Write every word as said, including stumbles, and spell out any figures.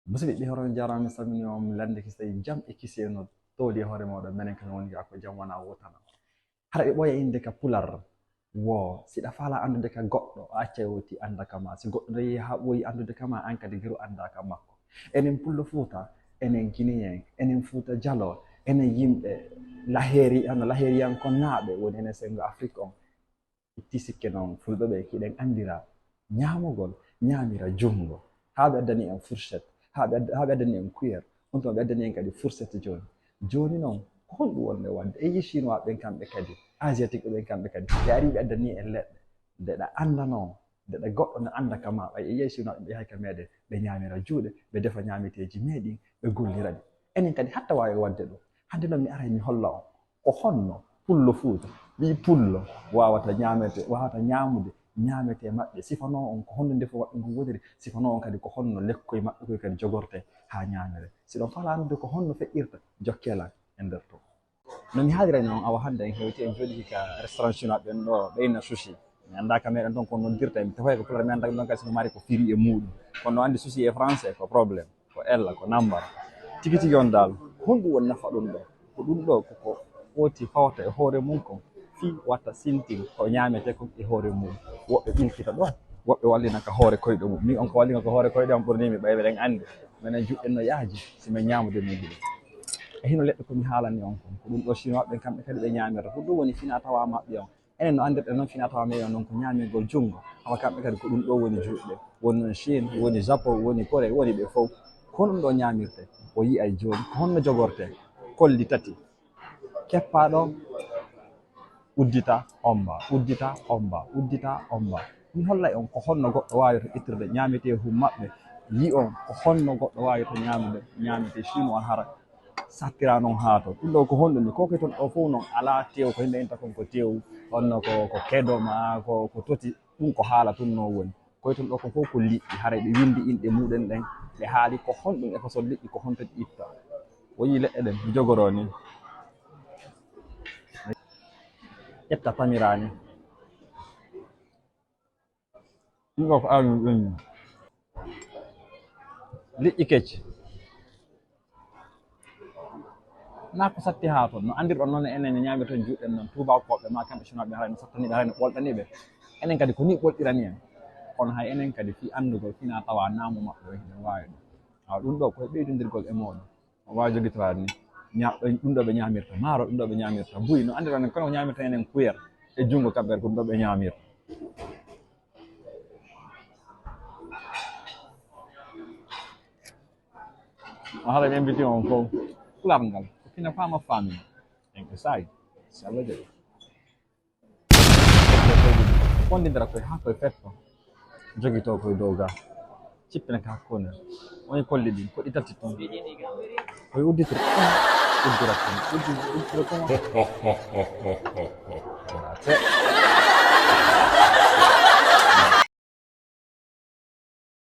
Musidɓe, ɓe horon jarama, mi salmini on, mi lande kisay jam e kiseno towdi e hoore moɗon. Menen kan woni ka ko jam wona wotana. Hara ɓe ɓooya innde ka pular. Wo, si ɗa faala anndude ka goɗɗo, a accay woti annda ka ma. Si goɗɗo rewi haa ɓooyi anndude ka ma, an kadi geru annda ka makko. Enen Pullo Fuuta, enen Guinéen, enen Fuuta Jaloo, enen yimɓe laheeri, ano laheeriyankonnaaɓe, woni enen senngo Afrik on. Itti sikke noon, Fulɓe ɓe, hiɗen anndira ñaamugol, ñaamira junngo. Haa ɓe addani en fourchette, haa ɓe add-, haa ɓe addani en cuillère, on tuma ɓe addani en kadi fourchette jooni. Jooni noon, ko honɗum wonde waɗde? E yi Chinois ɓen kamɓe kadi, Asiatique ɓen kamɓe kadi, ɓe ari ɓe addani en leɗɗe. Nde ɗa anndanoo, nde ɗa goɗɗo ne annda ka ma, ɓay e yi Chinois ɓe yahay ka meɗen, ɓe ñaamira juuɗe, ɓe defa ñaameteeji meɗen, ɓe gollira ɗi. Enen kadi hatta waawi waɗde ɗum. Hannde noon mi aray mi holla on. Ko honno Pullo Fuuta, ɓii Pullo, waawata ñaamete, waawata ñaamude ñaamete maɓɓe? Sifanoo on ko honno ndefu maɓɓe ngun woniri, sifanoo on kadi ko honno lekkoy maɓɓe koy kadi jogorte haa ñaamire. Si ɗon faala anndude ko honno feƴƴirta, jokkee lan e nder to. No mi haalirani on, awa hannde en hewti, en jooɗii ka restaurant chinois ɓen ɗo, ɓe inna sushi. Mi anndaa ka meɗen toon ko noddirta, mi tefay ko pulaar, mi anndaa ɗon kadi si no mari ko firi e muuɗum. Kono no anndi sushi e français ko problème. Ko ella, ko nambara. Tigi tigi on dal, honɗum woni nafa ɗum ɗo? Ko ɗum ɗo ko, ko ɓooti fawta e hoore mum kon, fii watta sintin ko ñaametee kon e hoore mum. Woɓɓe ɓilkita ɗo, woɓɓe wallina ka hoore koyɗe mum. Min on ko wallinga ka hoore koyɗe am ɓurni mi, ɓay meɗen anndi. Menen juɗɗen no yaaji, si men ñaamude men giɗi. E hino leɗɗe ko mi haalani on kon, ko ɗum ɗo Chinois ɓen kamɓe kadi ɓe ñaamirta. Ko ɗum woni fina tawa maɓɓe on. Enen no anndirɗen noon fina tawa meɗen noon ko ñaamirgol junngo. Awa kamɓe kadi ko ɗum ɗo woni juuɗe. Woni noon Chine, woni Japon, woni Corée, woni ɓe fof. Ko honɗum ɗo ñaamirte? O yi'ay jooni ko honno jogorte? Kolli tati. Keppaa ɗo, uddita, omba, uddita, omba, uddita, omba. Mi hollay on ko honno goɗɗo waawirta ittirde ñaameteehu maɓɓe. Yi'on ko honno goɗɗo waawirta ñaamude ñaametee Chine on hara. Sattira noon haa to. Ɗum ɗo ko honɗum ni? Ko ke toon ɗo fof noon alaa teew, ko yimɓe inta kon ko teew, honno ko, ko kedo ma, ko, ko toti, ɗum ko haala tun noon woni. Koye toon ɗo kon fof ko liƴƴi, haray ɓe winndi inɗe muɗen ɗen, ɓe haali ko honɗum e façon liƴƴi, ko honto ɗi itta. O yii leɗɗe ɗen, mi jogoroo ni. Ƴetta tamira ni. Ɗum ɗo ko aawdi ɗum. Liƴƴi kecci. Naa ko satti haa toon. No anndirɗon noon, enen no ñaamirton juuɗen noon. Tuubakooɓe ma kamɓe Sinooɓe haray no sattani ɓe, haray no ɓolɗani ɓe. Enen kadi ko nii ɓolɗirani en. Kono hay enen kadi fii anndugol fina tawa naamu maɓɓe o hiɗen waawi ɗum. Awa ɗum ɗo ko e ɓeydondirgol e mooɗon. Waawi jogitoraade ni. Ña-, ɗum ɗo ɓe ñaamirta maaro, ɗum ɗo ɓe ñaamirta buy. No anndirɗon en kono ko ñaamirta enen kuyel e junngo kamɓe ko ɗum ɗo ɓe ñaamirta. Haray mi invite on fof. Pulaar ngal ko fina faama faami. En ko saayi. Si Allah jaɓi. Fonndindira koye haa koye fetto. Jogitoo koye dow ga. Cippina ka hakkunde. Woni kolli ɗin, ko ɗi tati toon. Koye udditira. Uddira toon. Uddi-, udditira toon. Te.